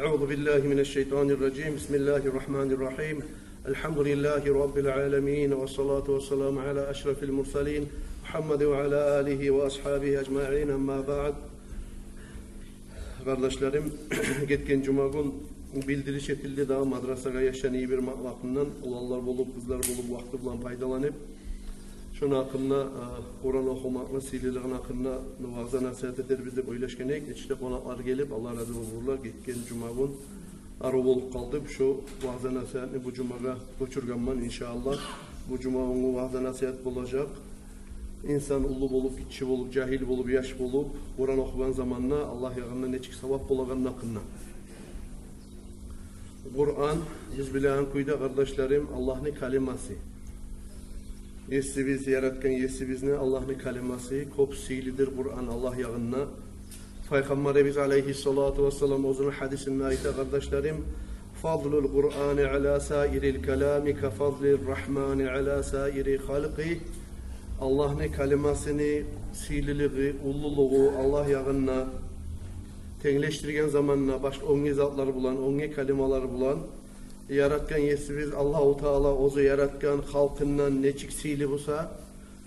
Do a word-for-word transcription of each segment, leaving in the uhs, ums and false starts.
أعوذ بالله من الشيطان الرجيم. بسم الله الرحمن الرحيم. الحمد لله رب العالمين، والصلاة والسلام على أشرف المرسلين محمد وعلى آله وأصحابه أجمعين. أما بعد. Къардашларым, гетген жума гюн билдириш этилди дагъы мадрасагъа яшланы бир макълатындан, уланлар болуп, къызлар болуп, вакъти булан пайдаланып, шону гьакъында, а, Къуран охумакъны сыйлылыгъыны гьакъында ваъза-насигьат этербиз деп ойлашгъан эдик. Нечик де къонакълар гелип, Аллагь рази болгъурлар, гетген жума гюн арив болуп къалды. Шо ваъза-насигьатны бу жумагъа гёчюргенмен, иншааллагь. Бу жума гюнгю ваъза-насигьат болажакъ. Инсан уллу болуп, гиччи болуп, жагьил болуп, яш болуп, Къуран охугъан заманда Аллагь ягъында нечик савап болагъанны гьакъында. Къуран, биз билеген кюйде, къардашларым, Аллагьны калимасы. Есибиз, яратгъан Есибизни Аллагьны калимасы, кёп сыйлыдыр Къуран Аллагь ягъында. Пайхаммарыбыз алайгьиссалату вассалам оьзюню гьадисинде айта, къардашларым: «Фадлул Къурани ала саирил калами ка фадлир рахмани ала саири халкъи». Аллагьны калимасыны сыйлылыгъы, уллулугъу Аллагь ягъында тенглешдирген заманда башгъа оьнге затлар булан, оьнге калималар булан, яратгъан Есибиз Аллагьу Таала оьзю яратгъан халкъындан нечик сыйлы буса,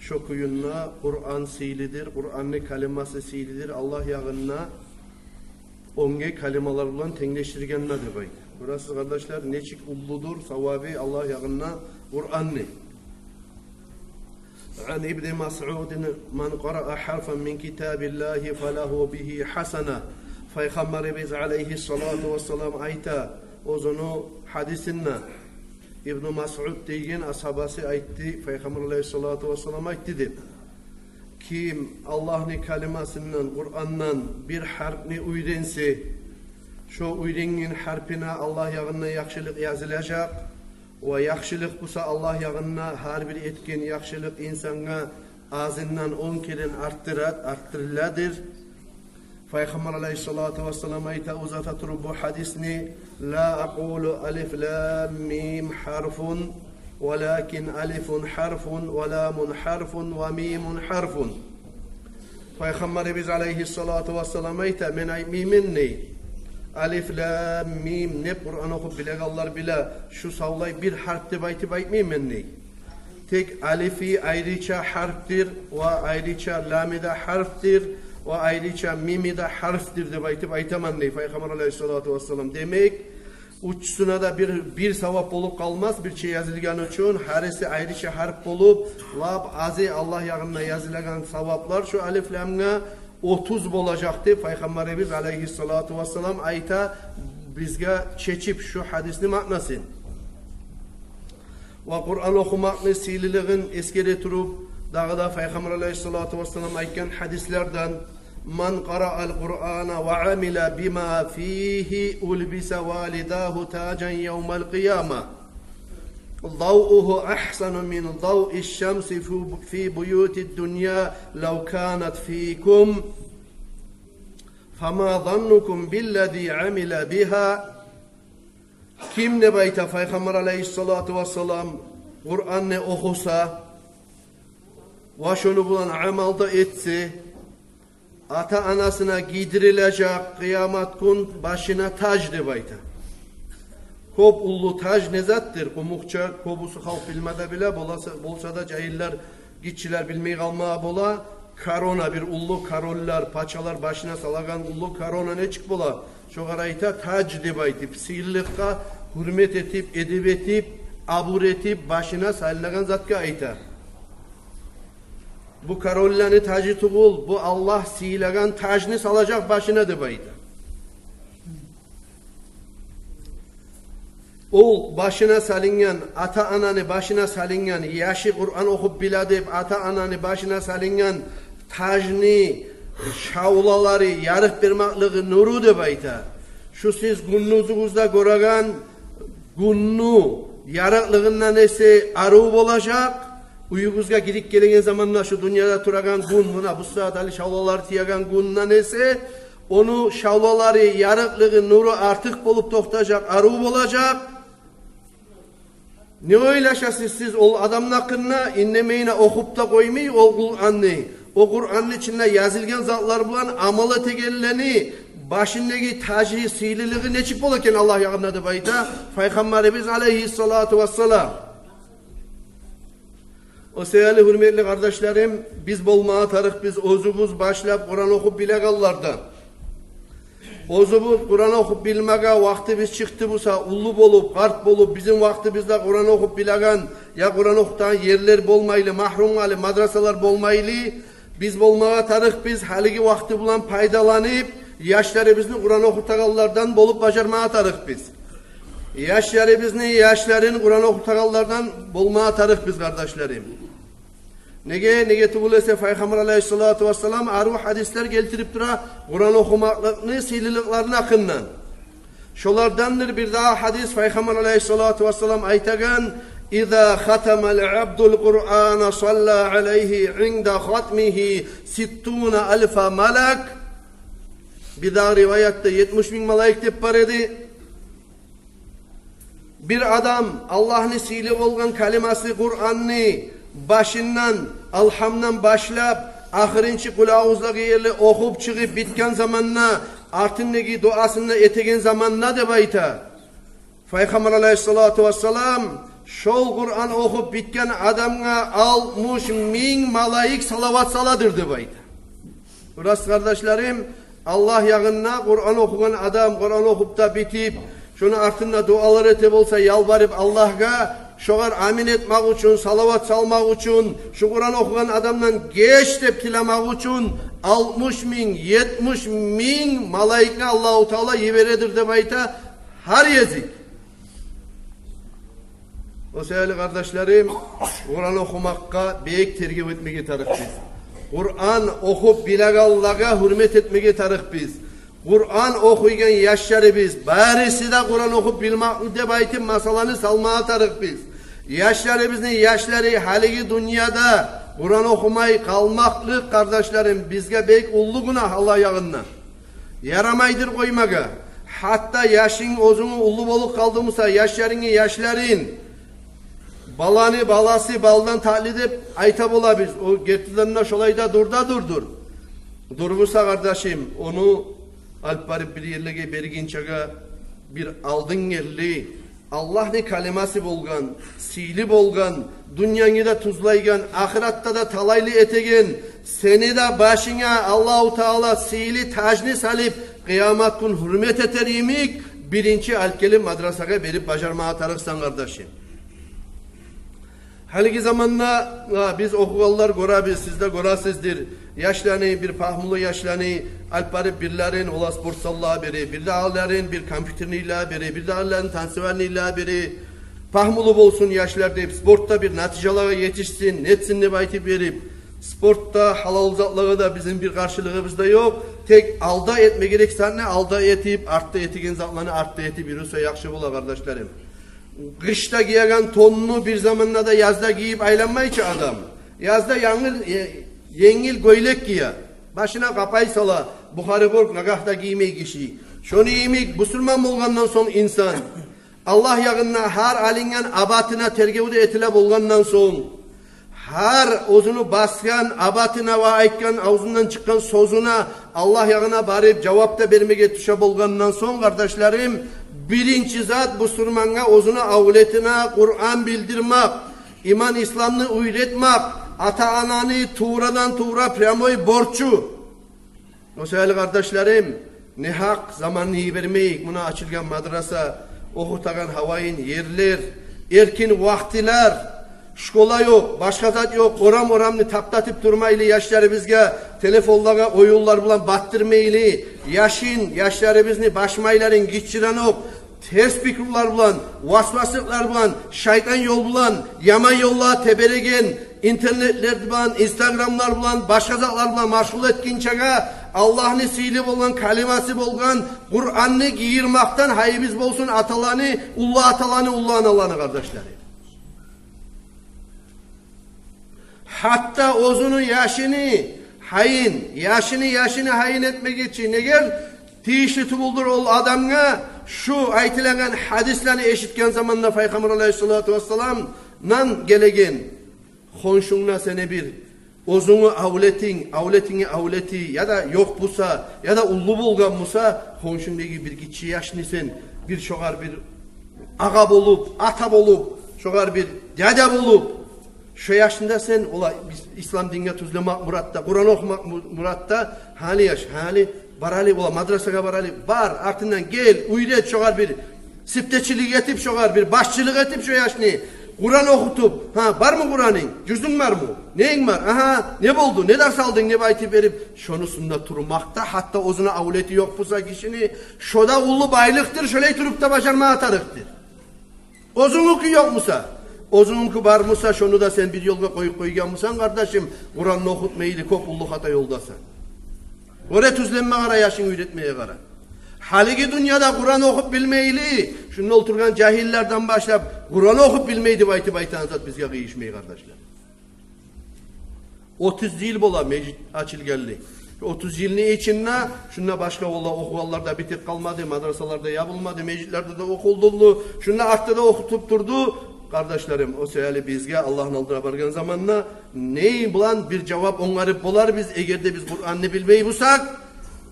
шо кюйде Къуран сыйлыдыр, Къуранны калимасы сыйлыдыр Аллагь ягъында оьнге калималар булан тенглешдиргенде деп айта. Гёресиз, къардашлар, нечик уллудур савабы Аллагь ягъында Къуранны. عن ابن مسعود: «من قرأ حرفا من كتاب الله فله به حسنة». Пайхаммарыбыз алайгьиссалату вассалам айта оьзюню гьадисинде, Ибну Масъуд деген асгьабасы айтды, Пайхаммар алайгьиссалату вассалам айтды деп: «Ким Аллагьны калимасындан, Къурандан бир гьарпны уьйренсе, шо уьйренген гьарпына Аллагь ягъында яхшылыкъ язылажакъ, ва яхшылыкъ буса Аллагь ягъында гьар бир этген яхшылыкъ инсангъа азындан он керен арттыра-, арттырыладыр». Пайхаммар алайгьиссалату вассалам айта, узата туруп бу гьадисни: «Ла акъулу алиф лам мим гьарфун, валакин алифун гьарфун, ва ламун гьарфун, ва мимун гьарфун». Пайхаммарыбыз алайгьиссалату вассалам айта: «Мен айтмайман, – дей, – алиф лам мим, неп Къуран охуп билегенлер биле, шу савлай бир гьарп деп айтып айтмайман, – дей. – Тек алифи айрыча гьарпдыр, ва айрыча лами да гьарпдыр, ва айрыча мими де гьарпдыр деп айтып айтаман», – дей Пайхаммар алайгьиссалату вассалам. Демек, уьчюсюне де бир, бир савап болуп къалмас, бирче язылгъан учун, гьариси айрыча гьарп болуп, лап азы Аллагь ягъында язылагъан саваплар шо алиф ламгъа отуз болажакъ деп Пайхаммарыбыз алайгьиссалату вассалам айта, бизге чечип шо гьадисни маънасын. Ва Къуран охумакъны сыйлылыгъын эсгере туруп, дагъы да Пайхаммар алайгьиссалату вассалам айтгъан гьадислерден: «Ман къараал Къурана ва амила бима фигьи улбиса валидагьу тажан явмал къияма, даугьу агьсану мин дауиш шамси фи, фи буютид дунья лав канат фикум. Фама заннукум биллази амила бигьа». Ким, деп айта Пайхаммар алайгьиссалату вассалам, Къуранны охуса ва шону булан амал да этсе, ата-анасына гийдирилежек къыямат гюн башына таж, деп айта. Кёп уллу таж не затдыр? Къумукъча кёбюсю халкъ билме де биле, боласа, болса да жагьиллер, гиччилер билмей къалма бола. Корона, бир уллу короллар, пачалар башына салагъан уллу корона нечик бола? Шогъар айта таж деп айтып, сыйлылыкъгъа гьюрмет этип, эдеп этип, абур этип, башына салынагъан затгъа айта. Бу королланы тажы тюгюл, бу Аллагь сыйлагъан тажны салажакъ башына деп айта. Ол башына салынгъан, ата-ананы башына салынгъан, яшы Къуран охуп биле деп ата-ананы башына салынгъан тажны шавлалары, ярыкъ бермеклиги нюрю деп айта. Шу сиз гюндюзюгюзде гёреген гюнню ярыкълыгъындан эсе арив болажакъ. Уьюгюзге гирип гелеген заманда шу дюньяда турагъан гюн, муна бу сагьат гьали шавлалар тиеген гюнден эсе, ону шавлалары, ярыкълыгъы, нюрю артыкъ болуп токътажакъ, арив болажакъ. Не ойлашасыз сиз ол адамны гьакъында? Индемейине охуп да къоймай ол Къуранны. О Къуранны ичинде язылгъан затлар булан амал этегенлени башындагъы тажы, сыйлылыгъы нечик бола экен Аллагь ягъында деп айта Пайхаммарыбыз алайгьиссалату вассалам. О саялы, гьюрметли къардашларым, биз болмагъа тарыкъ биз оьзюбюз башлап Къуран охуп билегенлерден. Оьзюбюз Къуран охуп билмеге вакътибиз чыкъды буса, уллу болуп, къарт болуп, бизин вакътибизде Къуран охуп билеген, я Къуран охутагъан ерлер болмайлы, магьрюм гьали мадрасалар болмайлы, биз болмагъа тарыкъ биз гьалиги вакъти булан пайдаланып, яшларыбызны Къуран охутагъанлардан болуп бажармагъа тарыкъ биз. Яшларыбызны яшларын Къуран охутагъанлардан болмагъа тарыкъ биз, къардашларым. Неге, неге тюгюл эсе Пайхаммар алайгьиссалату вассалам арив гьадислер гелтирип тура Къуран охумакълыкъны сыйлылыкъларыны гьакъындан. Шолардандыр бир дагъы гьадис, Пайхаммар алайгьиссалату вассалам айтагъан: «Иза хатамал абдул Къуръана салла алайгьи инда хатмигьи ситтуна алфа малак». Бир дагъы риваятда етмиш минг малайик деп бар эди. Бир адам Аллагьны сыйлы болгъан калимасы Къуранны башындан, Алгьамдан башлап, ахырынчы Къул аузлагъы ерли охуп чыгъып битген заманда, артындагъы дуасын да этеген заманда деп айта Пайхаммар алайгьиссалату вассалам, шол Къуран охуп битген адамгъа алтмыш минг малайик салават саладыр деп айта. Рас, къардашларым, Аллагь ягъында Къуран охугъан адам, Къуран охуп да битип, шону артында дуалар эте болса, ялбарып Аллагьгъа, шогъар амин этмек учун, салават салмакъ учун, шу Къуран охугъан адамдан геч деп тилемек учун, алтмыш минг, етмиш минг малайикни Аллагьу Таала йибередир деп айта гьар гезик. О саялы, къардашларым, Къуран охумакъгъа бек тергев этмеге тарыкъ биз. Къуран охуп билегенлеге гьюрмет этмеге тарыкъ биз. Къуран охуйгъан яшларыбыз, бариси де Къуран охуп билмекли деп айтып, масъаланы салмагъа тарыкъ биз. Яшларыбызны яшлары гьалиги дюньяда Къуран охумай къалмакълыкъ, къардашларым, бизге бек уллу гюнагь Аллагь ягъында. Ярамайдыр къоймагъа. Гьатта яшынг оьзюнг уллу болуп къалды буса, яшларынгны яшларын, баланы баласы балдан татли деп айта болабыз. О гертиден де шолай да дюр да дюрдюр. Дюр буса, къардашым, ону алып барып бир ерлеге бергинчеге бир алдын гелди. Аллагьны калимасы болгъан, сыйлы болгъан, дюньяны да тюзлейген, ахыратда да талайлы этеген, сени де башынга Аллагьу Таала сыйлы тажны салып, къыямат гюн гьюрмет этер йимик, биринчи алып гелип мадрасагъа берип бажармагъа тарыкъсан, къардашым. Гьалиги заманда, а, биз охугъанлар гёребиз, сиз де гёресиздир. Яшланы, бир пагьмулу яшланы алып барып, бирлерин олар спортзаллагъа бере, бирдагъыларын бир компьютерныйлагъа бере, бирдагъыларын танцевальныйлагъа бере. Пагьмулу болсун яшлар деп, спортда бир натижалагъа етишсин, нетсин деп айтып берип, спортда гьалал затлагъа да бизин бир къаршылыгъыбыз да ёкъ. Тек алда этме герек затны алда этип, артда этеген затланы артда этип юрюсе яхшы бола, къардашларым. Къышда гиеген тонну бир заманда да язда гийип айланмай чы адам. Язда янгы, э, енгил гёйлек гие. Башына къапай сала, бухари борг нагагь да гиймей гиши. Шону йимик, бусурман болгъандан сонг инсан, Аллагь ягъында гьар алынгъан абатына тергев де этиле болгъандан сонг, гьар оьзюню басгъан абатына ва айтгъан, авзундан чыкъгъан сёзюне Аллагь ягъына барып жавап да бермеге тюше болгъандан сонг, къардашларым, биринчи зат бусурмангъа оьзюню авлетине Къуран билдирмек, иман-исламны уьйретмек ата-ананы туврадан-тувра прямой борчу. О саялы, къардашларым, негьакъ заманны йибермейик. Муна ачылгъан мадраса, охутагъан гьавайын ерлер, эркин вакътилер, школа ёкъ, башгъа зат ёкъ, орам-орамны таптатып турмайлы, яшларыбызгъа телефонлагъа оюнлар булан батдырмайлы, яшын, яшларыбызны баш майларын гиччиден окъ терс пикрулар булан, васваслыкълар булан, шайтан ёл булан, яман ёллагъа тебереген, интернетлер булан, инстаграмлар булан, башгъа затлар булан машгъул этгинчеге, Аллагьны сыйлы болгъан калимасы болгъан Къуранны гийирмакъдан гьайыбыз болсун аталаны, уллу аталаны, уллу аналаны, къардашларым. Гьатта оьзюню яшыны гьайын, яшыны яшыны гьайын этмеге чи, негер тийишли тюгюлдюр ол адамгъа шу айтылагъан гьадислени эшитген заманда Пайхаммар алайгьиссалату вассаламдан гелеген. Хоншунгда сени бир Оьзюнгню авлетинг, авлетингни авлети яда ёкъ буса, яда уллу болгъан буса, хоншунгдагъы бир гиччи яшны сен, бир шогъар бир агъа болуп, ата болуп, шогъар бир дядя болуп, шо яшны да сен, ола, ис-, ислам динге тюзлемек муратда, Къуран охумакъ му-, муратда, гьали яш, гьали, бар гьали, ола, мадрасагъа бар гьали, бар, артындан гел, уьйрет, шогъар бир сиптечилик этип, шогъар бир башчылыкъ этип, шо яшны Къуран охутуп. Гьа, бармы Къуранынг? Жузунг бармы? Ненг бар? Агьа, не болду? Не дарс алдынг? Деп айтып берип, шону уьстюнде турмакъ да, гьатта оьзюню авлети ёкъ буса гишини, шо да уллу байлыкъдыр, шолай туруп да бажармагъа тарыкъдыр. Оьзюнгнюкю ёкъ буса, оьзюнгнюкю бар буса, шону да сен бир ёлгъа къоюп къойгъан бусанг, къардашым, Къуранны охутмайлы, кёп уллу хата ёлдасан. Гёре, тюзленме къара, яшынгны уьйретмеге къара. Гьалиги дюньяда Къуран охуп билмейли, шунда олтургъан жагьиллерден башлап, Къуран охуп билмей деп айтып айтагъан зат бизге къыйышмай, къардашлар. Отуз йыл бола межит ачылгъанлы. Отуз йылны ичинде шунда башгъа, валлагь, охугъанлар да битип къалмады, мадрасалар да ябылмады, межитлерде де охулдулду. Шунда артда да охутуп турду. Къардашларым, о саялы бизге Аллагьны алдына баргъан заманда не булан бир жавап онгарып боларбыз, эгер де биз Къуранны билмей бусакъ,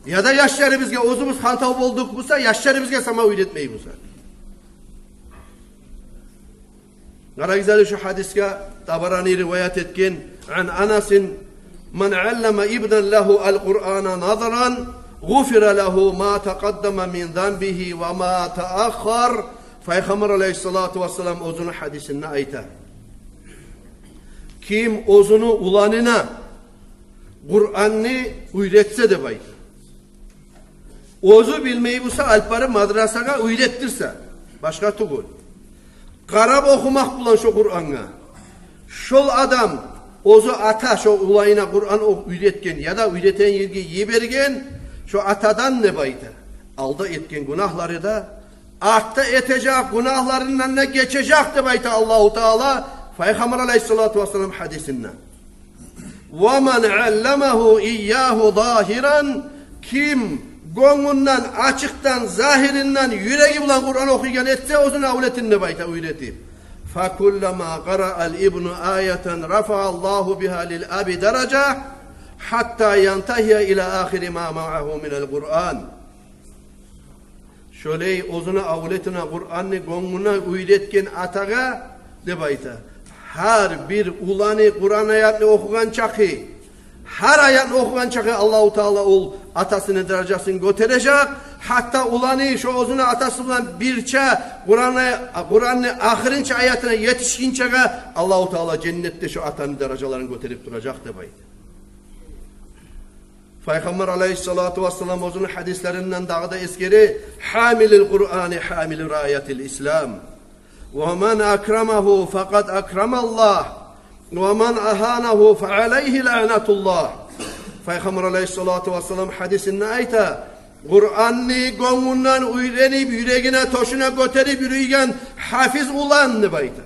яда яшларыбызгъа, оьзюбюз хантав болдукъ буса, яшларыбызгъа сама уьйретмей бусакъ. Къарагъыз гьали шу гьадисге, Табарани риваят этген: عن أنس: من علم ابنا له القرآن نظرا غفر له ما تقدم من ذنبه وما تأخر. Пайхаммар алайгьиссалату вассалам оьзюню гьадисинде айта: ким оьзюню уланына Къуранны уьйретсе деп айта. Оьзю билмей буса, алып барып мадрасагъа уьйретдирсе, башгъа тюгюл, къарап охумакъ булан шо Къурангъа, шол адам, оьзю ата, шо уланына Къуран охуп уьйретген яда уьйретеген ерге йиберген, шо атадан, деп айта, алда этген гюнагьлары да, артда этежек гюнагьларындан да гечежек, деп айта Аллагьу Таала Пайхаммар алайгьиссалату вассалам гьадисинде. ومن علمه إياه ظاهرا, ким гёнгюнден, ачыкъдан, загьиринден, юреги булан Къуран охуйгъан этсе оьзюню авлетин, деп айта, уьйретип, فكلما قرأ الابن آية رفع الله بها للأب درجة حتى ينتهي إلى آخر ما معه من القرآن. Шолай оьзюню авлетине Къуранны гёнгюнден уьйретген атагъа, деп айта, гьар бир уланы Къуран аятны охугъан чакъы, гьар аятны охугъан чакъы Аллагьу Таала ол атасыны даражасын гётережек. Гьатта уланы шо оьзюню атасы булан бирче Къуранны, Къуранны ахырынчы аятына етишгинчеге Аллагьу Таала женнетде шо атаны даражаларын гётерип туражакъ, деп айта. Пайхаммар алайгьиссалату вассалам оьзюню гьадислеринден дагъы да эсгере: حامل القرآن حامل راية الإسلام، ومن أكرمه فقد أكرم الله، ومن أهانه فعليه لعنة الله. Пайхаммар алайгьиссалату вассалам гьадисинде айта: Къуранны гёнгюнден уьйренип, юрегине, тёшюне гётерип юрюйген гьафиз улан, деп айта.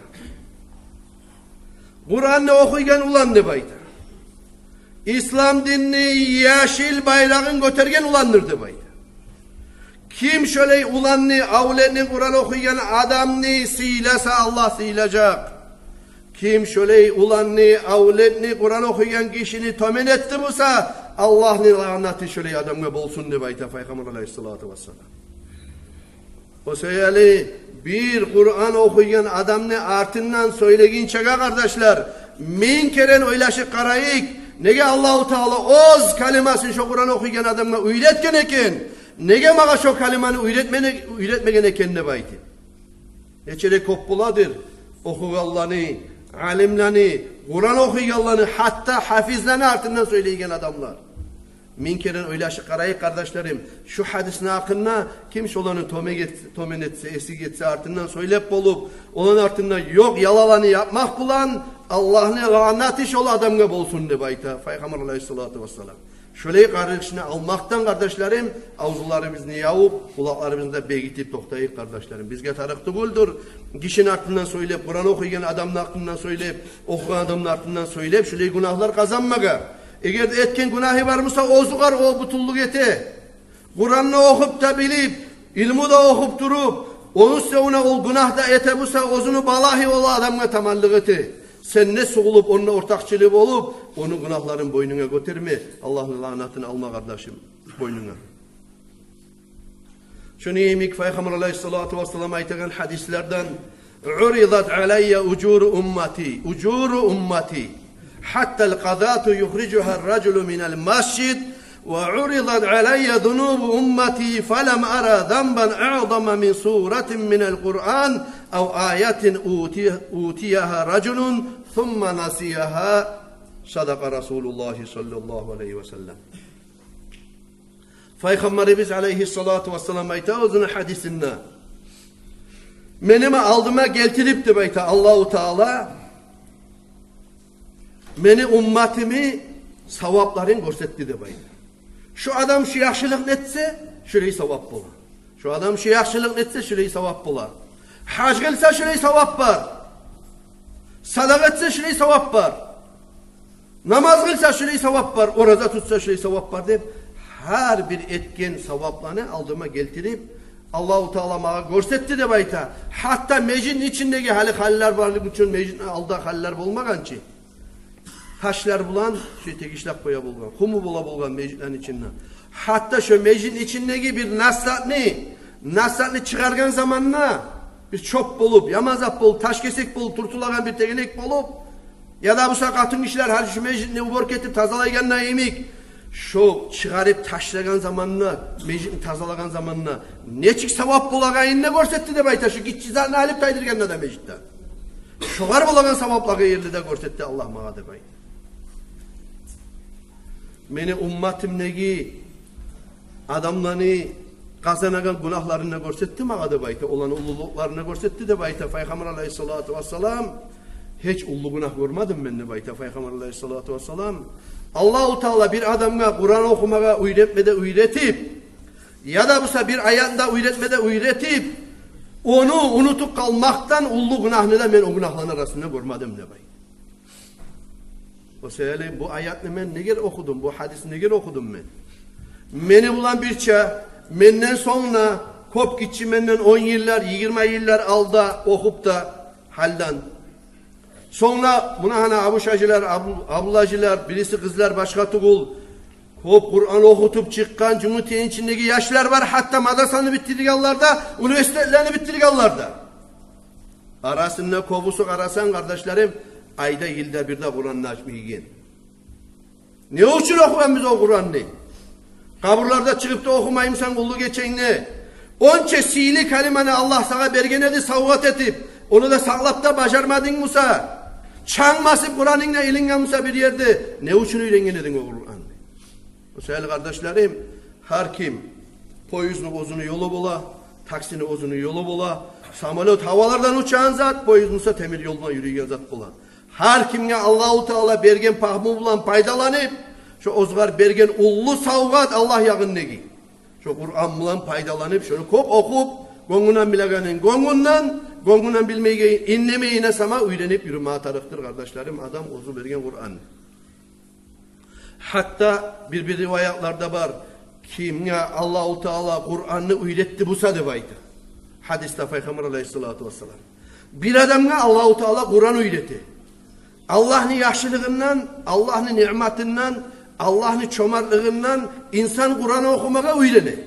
Къуранны охуйгъан улан, деп айта, ислам динни яшыл байрагъын гётерген уландыр, деп айта. Ким шолай уланны, авлетни, Къуран охуйгъан адамны сыйласа, Аллагь сыйлажакъ. Ким шолай уланны, авлетни, Къуран охуйгъан гишини тёбен этди буса, Аллагьны лагънаты шолай адамгъа болсун, деп айта Пайхаммар алайгьиссалату вассалам. О саялы бир Къуран охуйгъан адамны артындан сёйлегинчеге, къардашлар, минг керен ойлашып къарайыкъ. Неге Аллагьу Таала оьз калимасын шо Къуран охуйгъан адамгъа уьйретген экен? Неге магъа шо калиманы уьйретмене-, уьйретмеген экен, деп айтып. Нечеде кёп боладыр охугъанланы, алимлени, Къуран охуйгъанланы, гьатта гьафизлени артындан сёйлейген адамлар. Минг керен ойлашып къарайыкъ, къардашларым, шу гьадисни гьакъында. Ким шоланы тёбен эт-, тёбен этсе, эсик этсе, артындан сёйлеп болуп, оланы артында ёкъ ялаланы япмакъ булан, Аллагьны лагънаты шол адамгъа болсун, деп айта Пайхаммар алайгьиссалату вассалам. Шолай къаргъышны алмакъдан, къардашларым, авзуларыбызны явуп, къулакъларыбызны да бегитип токътайыкъ, къардашларым. Бизге тарыкъ тюгюлдюр гишини артындан сёйлеп, Къуран охуйгъан адамны артындан сёйлеп, охугъан адамны артындан сёйлеп, шолай гюнагьлар къазанмагъа. Эгер де этген гюнагьы бар буса, оьзюгер о бютюнлюк эте. Къуранны охуп да билип, илму да охуп туруп, ону уьстевюне ол гюнагь да эте буса, оьзюню балагьы ол адамгъа таманлыкъ эте. Сен де сугъулуп, онда ортакъчылы болуп, ону гюнагьларын бойнунга гётерме. Аллагьны лаънатын алма, къардашым, бойнунга. Шону йимик Пайхаммар алайгьиссалату вассалам айтагъан гьадислерден: «عرضت علي أجور أمتي، أجور أمتي، حتى القذاة يخرجها الرجل من المسجد، وعرضت علي ذنوب أمتي فلم أر ذنبا أعظم من سورة من القرآن أو آية أوتي-، أوتيها رجل ثم نسيها». صدق رسول الله صلى الله عليه وسلم. Пайхаммарыбыз алайгьиссалату вассалам айта оьзюню гьадисинде: «Мени алдыма гелтирип, — деп айта, — Аллагьу Таала мени умматымны савапларын гёрсетди», — деп айта. Шу адам шу яхшылыкъны этсе, шулай савап бола. Шу адам шу яхшылыкъны этсе, шулай савап бола. Гьаж къылса, шулай савап бар. Садагъа этсе, шулай савап бар. Намаз къылса, шулай савап бар, ораза тутса, шулай савап бар деп, гьар бир этген савапланы алдыма гелтирип, Аллагьу Таала магъа гёрсетди деп айта. Гьатта межитни ичиндеги, гьали халилер барлыкъ учун межитни алда халилер болмагъан чы, ташлар булан шо тегишлеп къоя болгъан, хуму бола болгъан межитлени ичинде. Гьатта шо межитни ичиндеги бир насатны, насатны чыгъаргъан заманда, бир чёп болуп, яман зат болуп, таш кесек болуп, туртулагъан бир тегенек болуп, яда буса къатын гишилер гьали шу межитни уборка этип тазалайгъанда йимик, шо чыгъарып ташлагъан заманда, межитни тазалагъан заманда нечик савап болагъанын да гёрсетди деп айта, шу гиччи затны алып тайдыргъанда да межитден. Шогъар болагъан саваплагъа ерли де гёрсетди Аллагь магъа деп айта. Мени умматымдагъы адамланы къазанагъан гюнагьларын да гёрсетди магъа деп айта, оланы уллулукъларын да гёрсетди деп айта Пайхаммар алайгьиссалату вассалам. Гьеч уллу гюнагь гёрмедим мен деп айта Пайхаммар алайгьиссалату вассалам. Аллагьу Таала бир адамгъа Къуран охумагъа уьйретме де уьйретип, яда буса бир аятны да уьйретме де уьйретип, ону унутуп къалмакъдан уллу гюнагьны да мен о гюнагьланы арасында гёрмедим деп айта. О саялы бу аятны мен неге охудум, бу гьадисни неге охудум мен? Мени булан бирче, менден сонг да кёп гиччи, менден он йыллар, йигирма йыллар алда охуп да гьалдан. Сонг да муна гьана Абушажилер, Абу-, Абуллажилер, бириси къызлар башгъа тюгюл, кёп Къуран охутуп чыкъгъан Жюнгютейни ичиндеги яшлар бар, гьатта мадрасаны битдиргенлер де, университетлени битдиргенлер де. Арасында кёбюсю, къарасанг, къардашларым, айда, йылда бир де Къуранны ачмайгъан. Не учун охугъан биз о Къуранны? Къабурларда чыгъып да охумаймысан уллу геченгде? Онча сыйлы калиманы Аллагь сагъа берген эди савгъат этип, ону да сакълап да бажармадынг буса, чанг басып Къуранынг да илингенмиса бир ерде, не учун уьйренген эдинг о Къуранны? О саялы, къардашларым, гьар ким, поездну оьзюню ёлу бола, таксини оьзюню ёлу бола, самолёт гьавалардан учагъан зат, поезд буса темир ёлдан юрюйген зат бола. Гьар кимге Аллагьу Таала берген пагьму булан пайдаланып, шо оьзюгер берген уллу савгъат Аллагь ягъындагъы, шо Къуран булан пайдаланып, шону кёп охуп, гёнгюнден билегенин гёнгюнден, гёнгюнден билмейгенин индемей, ине сама уьйренип юрюме тарыкъдыр, къардашларым, адам оьзю берген Къуранны. Гьатта бир-бир риваятларда бар, кимге Аллагьу Таала Къуранны уьйретди буса деп айта. Гьадисде Пайхаммар алайгьиссалату вассалам. Бир адамгъа Аллагьу Таала Къуран уьйрете. Аллагьны яхшылыгъындан, Аллагьны ниъматындан, Аллагьны чомартлыгъындан инсан Къуран охумагъа уьйрене.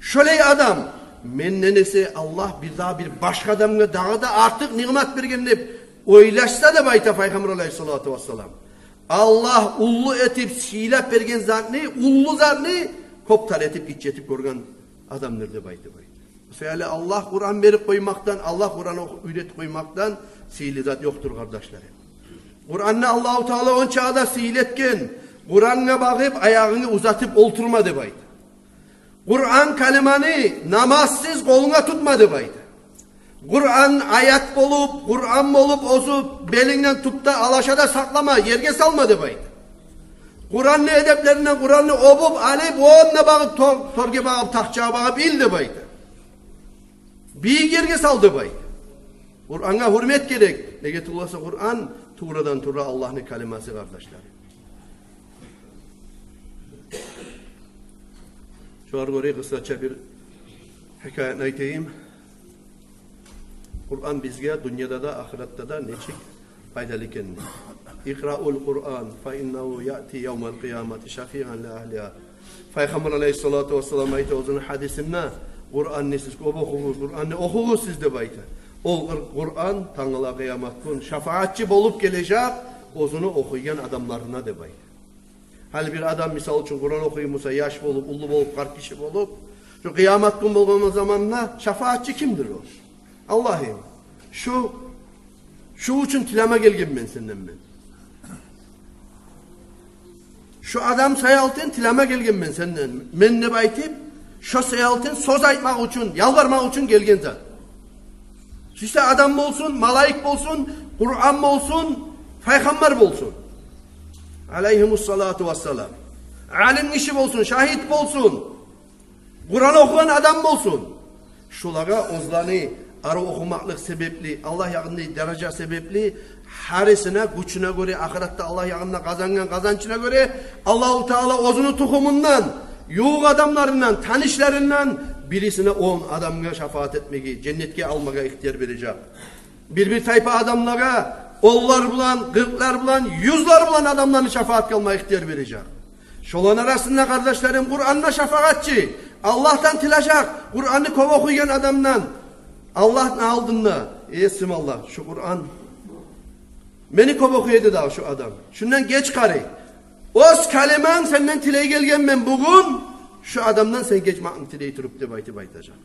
Шолай адам, менден эсе Аллагь бир дагъы бир башгъа адамгъа дагъы да артыкъ ниъмат берген деп ойлашса деп айта Пайхаммар алайгьиссалату вассалам, Аллагь уллу этип сыйлап берген затны, уллу затны кёп тар этип, гиччи этип гёрген адамдыр деп айта. Шо саялы Аллагь Къуран берип къоймакъдан, Аллагь Къуран оху-, уьйретип къоймакъдан сыйлы зат ёкъдур, къардашларым. Къуранны Аллагьу Таала онча да сыйлы этген, Къурангъа багъып аягъынгны узатып олтурма деп айта. Къуран калиманы намазсыз къолунга тутма деп айта. Къуран аят болуп, Къуран болуп, оьзю белингден тутда, алашада сакълама, ерге салма деп айта. Къуранны эдеплеринден, Къуранны оьбюп алып, онда багъып, тор-, торгъа багъып, такъчагъа багъып ил деп айта. Бийик ерге сал деп айта. Къурангъа гьюрмет герек. Неге тюгюл эсе Къуран туврадан-тувра Аллагьны калимасы, къардашлар. Шогъар гёре къысгъача бир гьикаятны айтайым. Къуран бизге дюньяда да, ахыратда да нечик пайдалы экенни. «Икъраул Къуран, фа иннагьу яъти явмал къиямати шафиан ли агьлигьа». Пайхаммар алайгьиссалату вассалам айта оьзюню гьадисинде: «Къуранны сиз кёп охугъуз, Къуранны охугъуз сиз», — деп айта. Ол Къур-, Къуран тангала къыямат гюн шафагьатчы болуп гележек оьзюню охуйгъан адамларына, деп айта. Гьали бир адам, мисал учун, Къуран охуй буса, яш болуп, уллу болуп, къарт гиши болуп, шо къыямат гюн болгъан заманда шафагьатчы кимдир о? Аллагьым, шу, шу учун тилеме гелгенмен сенден мен. Шу адам саялтын тилеме гелгенмен сенден мен деп айтып, шо саялтын сёз айтмакъ учун, ялбармакъ учун гелген зат. Сюйсе адам болсун, малайик болсун, Къуран болсун, пайхаммар болсун, алайгьимуссалату вассалам, алим гиши болсун, шагьит болсун, Къуран охугъан адам болсун. Шолагъа оьзлени арив охумакълыкъ себепли, Аллагь ягъында даража себепли, гьарисине гючюне гёре, ахыратда Аллагь ягъында къазангъан къазанчына гёре, Аллагьу Таала оьзюню тухумундан, ювукъ адамларындан, танышларындан бирисине он адамгъа шафагьат этмеге, женнетге алмагъа ихтияр бережек. Бир-бир тайпа адамлагъа онлар булан, къыркълар булан, юзлер булан адамланы шафагьатгъа алма ихтияр бережек. Шоланы арасында, къардашларым, Къуран да шафагьатчы. Аллагьдан тилежек Къуранны кёп охуйгъан адамдан Аллагьны алдында: «Есим Аллагь, шу Къуран мени кёп охуй эди дагъы шу адам. Шундан геч къарай. Оьз калиманг сенден тилей гелгенмен бугюн, шу адамдан сен гечмекни тилей туруп», — деп айтып айтажакъ.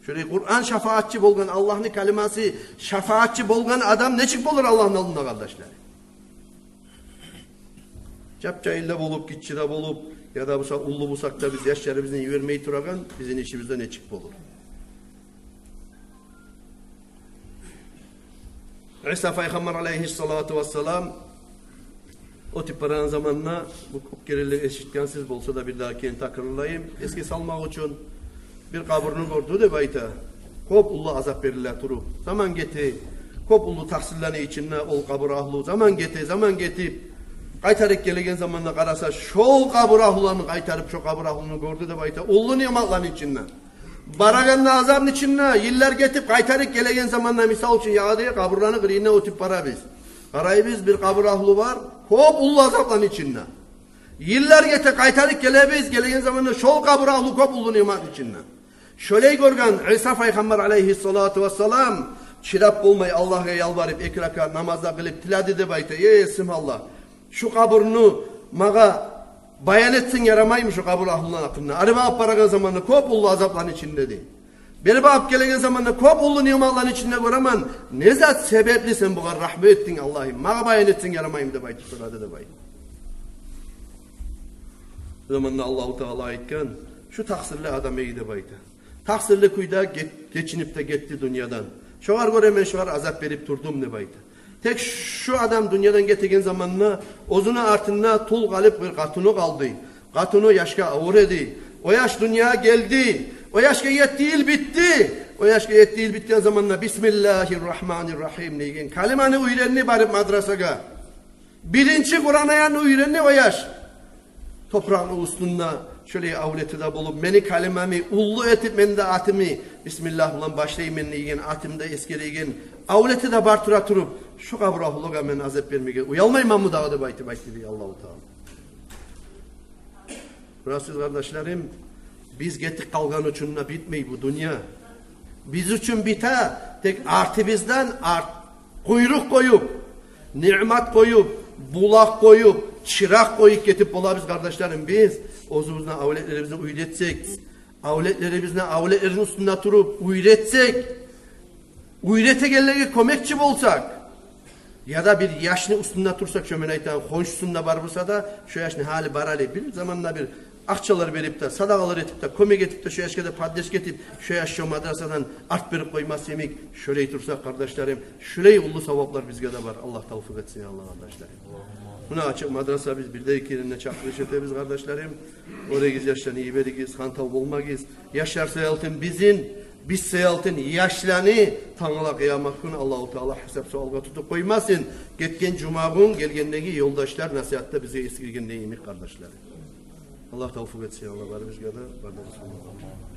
Шолай Къуран шафагьатчы болгъан, Аллагьны калимасы шафагьатчы болгъан адам нечик болур Аллагьны алдында, къардашлар? Жап-жагьил де болуп, гиччи де болуп, яда буса уллу бусакъ да, биз яшларыбызны йибермей турагъан, бизин ишибиз де нечик болур? Иса пайхаммар алайгьиссалату вассалам оьтюп барагъан заманда, бу кёп керенлер эшитгенсиз, болса да бир дагъы кийин такрарлайым, эсге салмакъ учун, бир къабурну гёрдю, деп айта. Кёп уллу азап бериле туруп. Заман гете, кёп уллу такъсырланы ичинде ол къабур агьлу. Заман гете, заман гетип, къайтарып гелеген заманда къараса, шол къабур агьлуланы къайтарып, шо къабур агьлуну гёрдю, деп айта, уллу ниъматланы ичинде. Барагъанда азапны ичинде, йыллар гетип, къайтарып гелеген заманда, мисал учун, ягъады къабурланы къырыйындан оьтюп барабыз. Къарайбыз, бир къабур агьлу бар, кёп уллу азапланы ичинде. Йыллар гете, къайтарып гелебиз, гелеген заманда шол къабур агьлу кёп уллу ниъматны ичинде. Шолай гёрген Иса пайхаммар алайгьиссалату вассалам чыдап болмай, Аллагьгъа ялбарып, эки ракаат намаз да къылып, тиледи, деп айта: «Эй, Есим Аллагь, шу къабурну магъа баян этсенг ярамаймы, шу къабур агьлуланы гьакъында? Ари багъып барагъан заманда кёп уллу азапланы ичинде, — дей. — Бери багъып гелеген заманда кёп уллу ниъматланы ичинде гёремен. Не зат себепли сен бугъар рагьму этдинг, Аллагьым? Магъа баян этсенг ярамаймы?» — деп айтып сорады, деп айта. Бу заманда Аллагьу Таала айтгъан: «Шу такъсырлы адам эди, — деп айта. — Такъсырлы кюйде гет-, гечинип де гетди дюньядан. Шогъар гёре мен шогъар азап берип турдум», — деп айта. Тек шу адам дюньядан гетеген заманда оьзюню артында тюл къалып бир къатыны къалды. Къатыны яшгъа авур эди. О яш дюньягъа гелди. О яшгъа етти йыл битди. О яшгъа етти йыл битген заманда «Бисмиллагьир рагьманир рагьим» деген калиманы уьйренди барып мадрасагъа. Биринчи Къуран аятны уьйренди о яш. Топуракъны уьстюнде шолай авлети де болуп, мени калимамны уллу этип, мени де атымны «Бисмиллагь» булан башлайман деген, атымны да эсгереген авлети де бар тура туруп, шу къабур агьлугъа мен азап бермеге уялмайманмы дагъы деп айтып айтды, дей, Аллагьу Таала. Гёресиз, къардашларым, биз гетип къалгъан учун да битмей бу дюнья. Биз учун бите, тек артыбыздан арт къуйрукъ къоюп, ниъмат къоюп, булакъ къоюп, чыракъ къоюп гетип болабыз, къардашларым. Биз оьзюбюзню авлетлерибизни уьйретсек, авлетлерибизни авлетлерини уьстюнде туруп уьйретсек, уьйретегенлеге кёмекчи болсакъ, яда бир яшны уьстюнде турсакъ, шо мен айтагъан хоншусунда бар буса да, шо яшны гьали бар гьали, бир заманда бир акъчалар берип де, садагъалар этип де, кёмек этип де, шо яшгъа да поддержка этип, шо яш шо мадрасадан арт берип къоймас йимик, шолай турсакъ, къардашларым, шолай уллу саваплар бизге де бар. Аллагь тавфикъ этсин, Аллагь, къардашларым. Муна ачыкъ мадраса, биз бир де эки еринде чакъырыш этебиз, къардашларым. Гёрегиз, яшланы йиберигиз, хантав болмагъыз. Яшлар саялтын бизин, биз саялтын яшланы тангала къыямат гюн Аллагьу Таала гьисап-суалгъа тутуп къоймасын. Гетген жума гюн гелгендеги ёлдашлар насигьатда бизге эсгергендей йимик, къардашлар. Аллагь тавфикъ этсин, Аллагь, барыбызгъа да, барыбызгъа да.